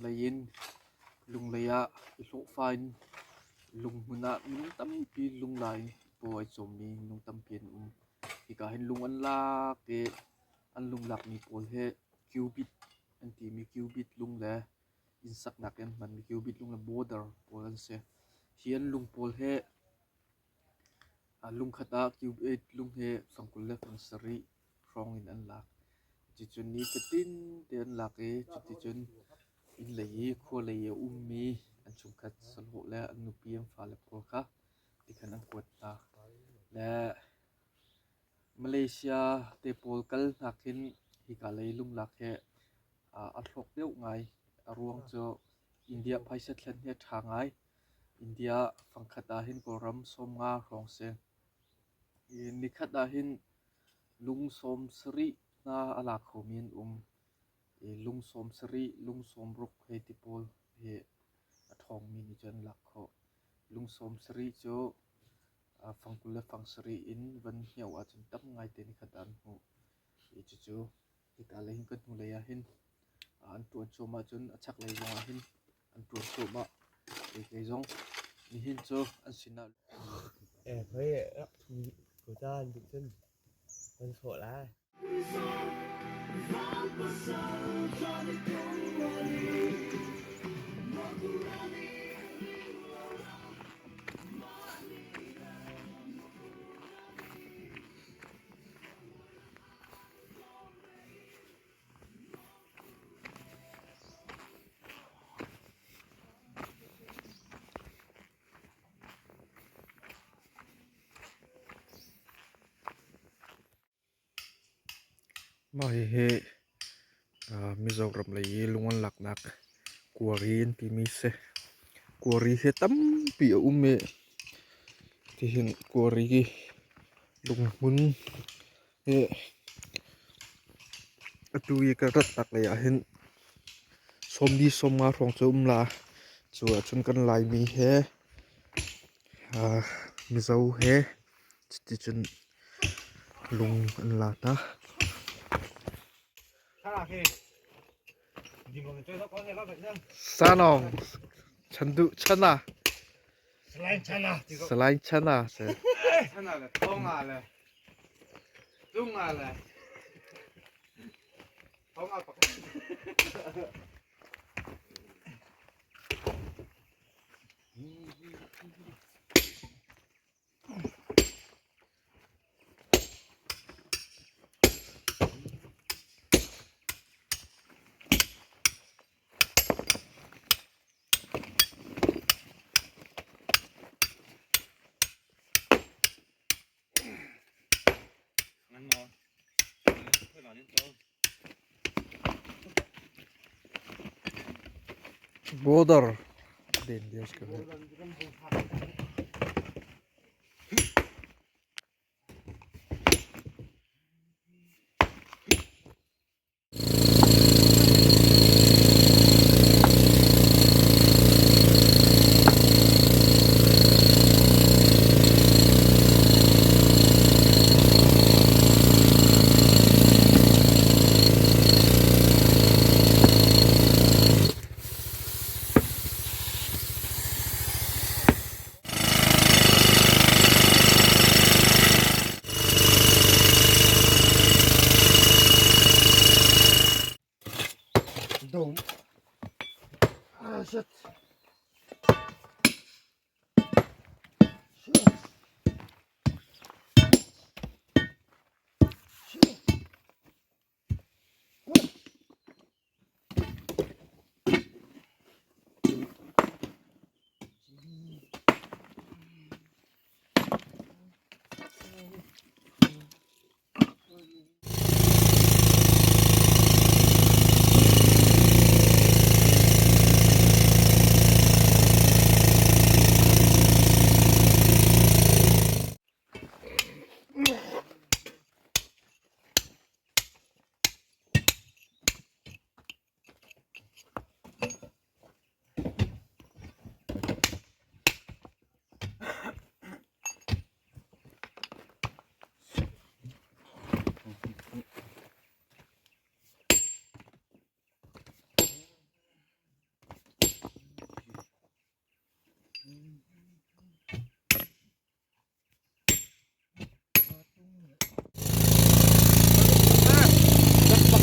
lei in Lunglei ah i hlawhfa in lunghmun ah minung tampi lunglai paw ai cawmmi minung tampi an um. Hika hin lung an lak i an lung lakmi pawl hi cubit an timi cubit lung le inn saknak i an hmanmi cubit lung le border pawl an si. Hi an lung pawl hi lungkhat ah cubit lung hi fang 20 le fang 7 hrawng in an lak. Cuticun nifatin te an lak i cuticun inn lei i khua lei i a ummi an chungkhat sahlawh le an nupi an fale pawl kha tikhan an kuat hna. Le Malaysia te pawl kal hna khin hika lei lunglak hi a hlawk deuh ngai. A ruang cu India phaisa thlen hi a ṭha ngai. India fangkhat ah hin Kawlram 50 hrawng si. Nikhat ah hin lung 70 hna a la khomi an um. Lung 70, lung 60 hei ti pawl hi a ṭhawngmi nih cun an lak khawh. Lung 70 cu fang 20 le fang 7 in van hngeuh ahcun tam ngaite nikhat ah an hmuh. Cucu hika lei hin kan hnulei ah hin an ṭuan cuahmah cun a chaklei zongah hin an ṭuan cuahmah. Kei zong nihin cu an sinah. Mah hihi Mizoram lei i lung an laknak kuari an timi a si. Kuari hi tampi a um i tihin kuari hi lunghmun hi atu i ka ratnak lei ah hin 40, 50 hrawng cu a um la. Cu ahcun kan Laimi he Mizo he cuticun lung an la hna. Sanawng chanduh chana. Salain chana si. Chana le thonga le tunga le thonga pakhat. Border den lio si ko.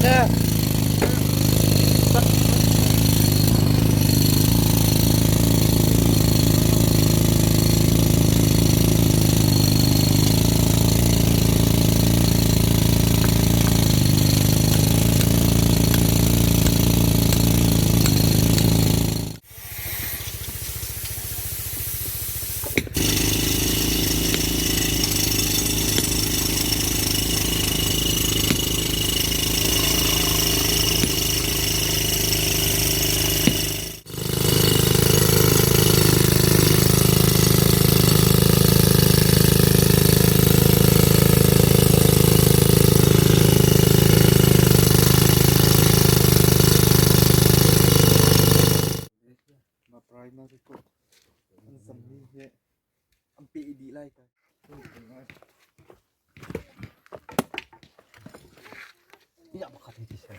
le. Ma primary ko an zammi hi an peh dih lai ka. Ya pakhat hi ti seh.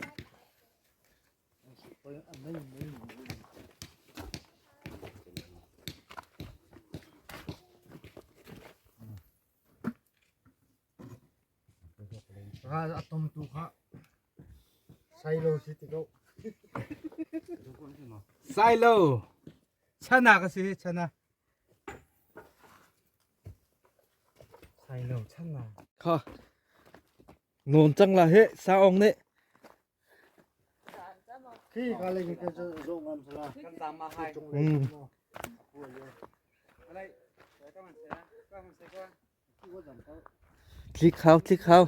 Ral a tomtu kha sailo si ti ko. Sailo. Chana ka si chana. Sailo chana. Kha. Nawn cang la he saong nih. Khi ka le ka zo ngam sala. Tlik hau tlik hau.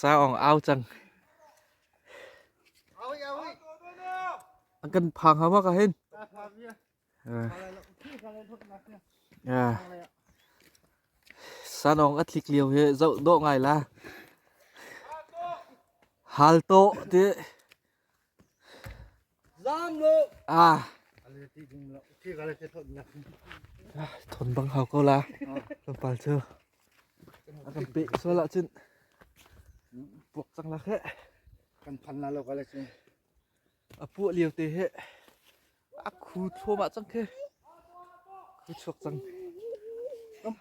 Saong au cang. An kan phang hama ka hin. Sanong a tlik lio hi zoh dawh ngai la. Hal to ti. Ah. Thon bang hau ko la. Tlawmpal cu. A kan peh sual ahcun puak cang la khe. Kan phan la lo ka le cun. A puah lio te hi a khu thluahmah cang khi. Khu chuak cang.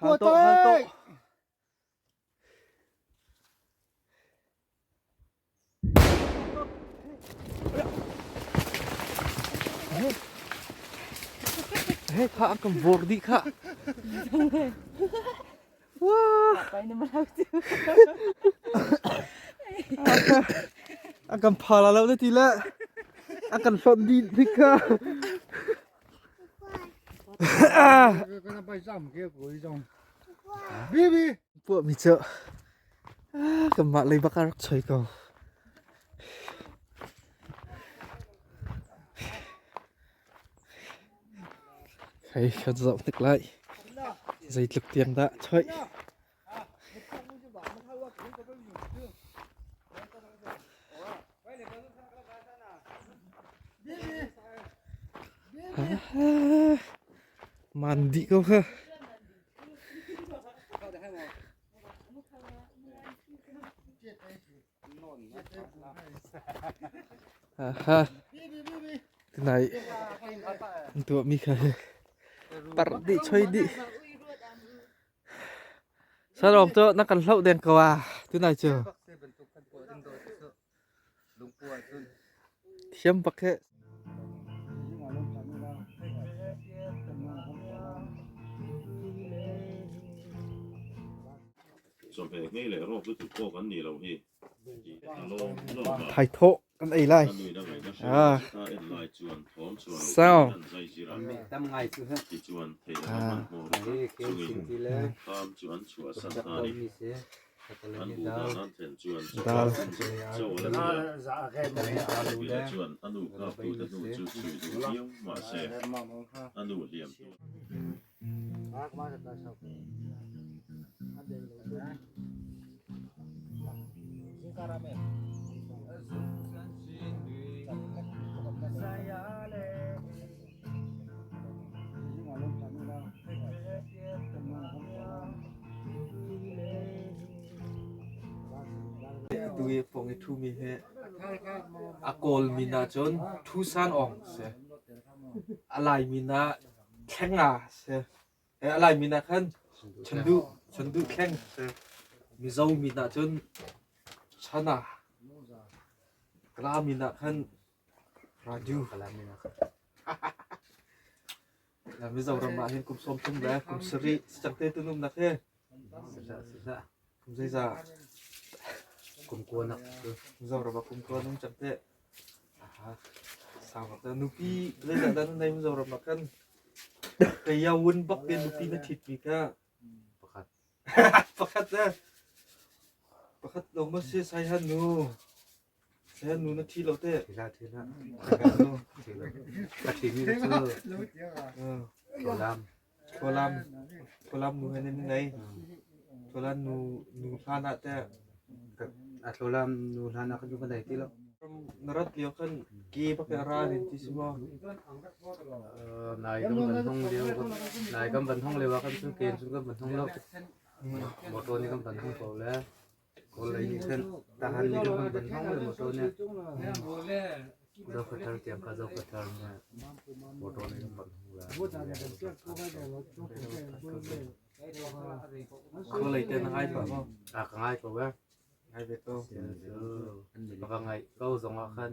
Hal to, hal to. He kha an kan vur dih kha. Wah. A kan pha la lo na ti le. A kan hlonh dih dik kha. Puah mi cu kanmah lei bak ah rak choi ko. Hei kan zoh hnik lai. Zeitluk tiang dah choi. Man dih ko kha. Aha. Tunai an tuahmi kha hi tar dih choi dih. Sarom cu na kan hloh deng ko ah tunai cu. Thiam bak he. Chawhmeh ngei leh rawk lutuk pawh kan nih loh hi. Thaithawh kan ei lai. Ah. Sau. Dal. Atu i pawng i ṭhumi hi a Kawl min ahcun Thu San Aung si. A Lai min ah Thlenga a si. A Lai min ah khan Chanduh Chanduh Thleng a si. Mizo min ah cun Chana. Kala min ah khan Raju. Mizoram ah hin kum 30 le kum 7 si cang te tu numnak hi. Kum zeizah? Kum kuanak cu. Mizoram ah kum kua num cang te. Sau bak nupi zeizah dah na nei Mizoram ah khan? Kayawun bak te nupi na ṭhit mi kha. Pakhat. Pakhat eh. Pakhat lawng ma si Saihan nu. Saihan nu na ṭhi lo te. Thi hlah, thi hlah. Thi lo. Ka ṭhimi cu Tholam. Tholam. Tholam nu he nan nei. Tholam nu nu hlan ah teh. A Tholam nu hlan ah kan ka nei ti lo. Na rat lio khan ke bak a ra nin ti si maw? Nai kan van hong lio nai kan van hong lio ah kan cun ken cun kan van hong lo. Motor nih kan van hong ko le. Kawl lei nih khan tahan nih kan van hong le motor nih. Zofathar tiang ka Zofathar nih motor nih kan van hong le. Kawl lei te na ngai pah maw? A ka ngai ko eh. Ngai ve ko. Ka va ngaih ko zong ah khan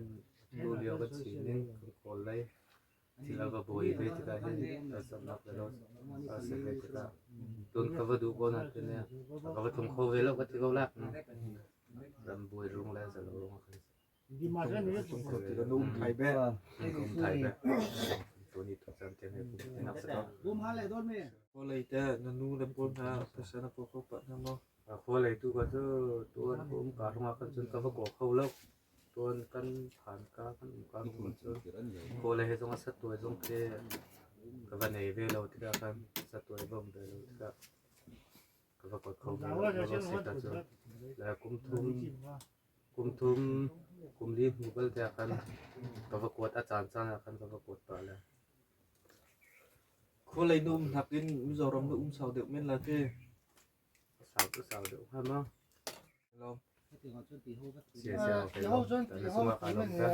tu lio kan sining kan kawl lei thil a va buai ve tikah hin harsatnak le lo a si ve tikah tun ka va duh ko na ti ne ka va tlung kho ve lo ka ti ko la ram buai rung le zalo rung ah khan Tlung kho ti lo na um thai be. Um thai be. Tuni tu chan te me nak sa ko. Kawl lei te na nu le pawl hna phaisa na kaw kho pah hna maw? Khua lei tu ka cu tuan ka um ka rungah kan cun ka va kaw kho lo. Tuan kan phan ka kan um ka rung cun khua lei he zong a satuai zong khi ka va nei ve lo tikah khan satuai va um ve lo tikah ka va kuat kho ve lo. Ka va si ta cu. Le kum thum kum thum kum li hnu bal te ah khan ka va kuat a caan caan ah khan ka va kuat pah le. Khua lei na um hnak in Mizoram na um sau deuh men la te. Sau tu sau deuh hnga maw? Lawm. Sia sia ka lawm. Ta na sungah ka lawm ta.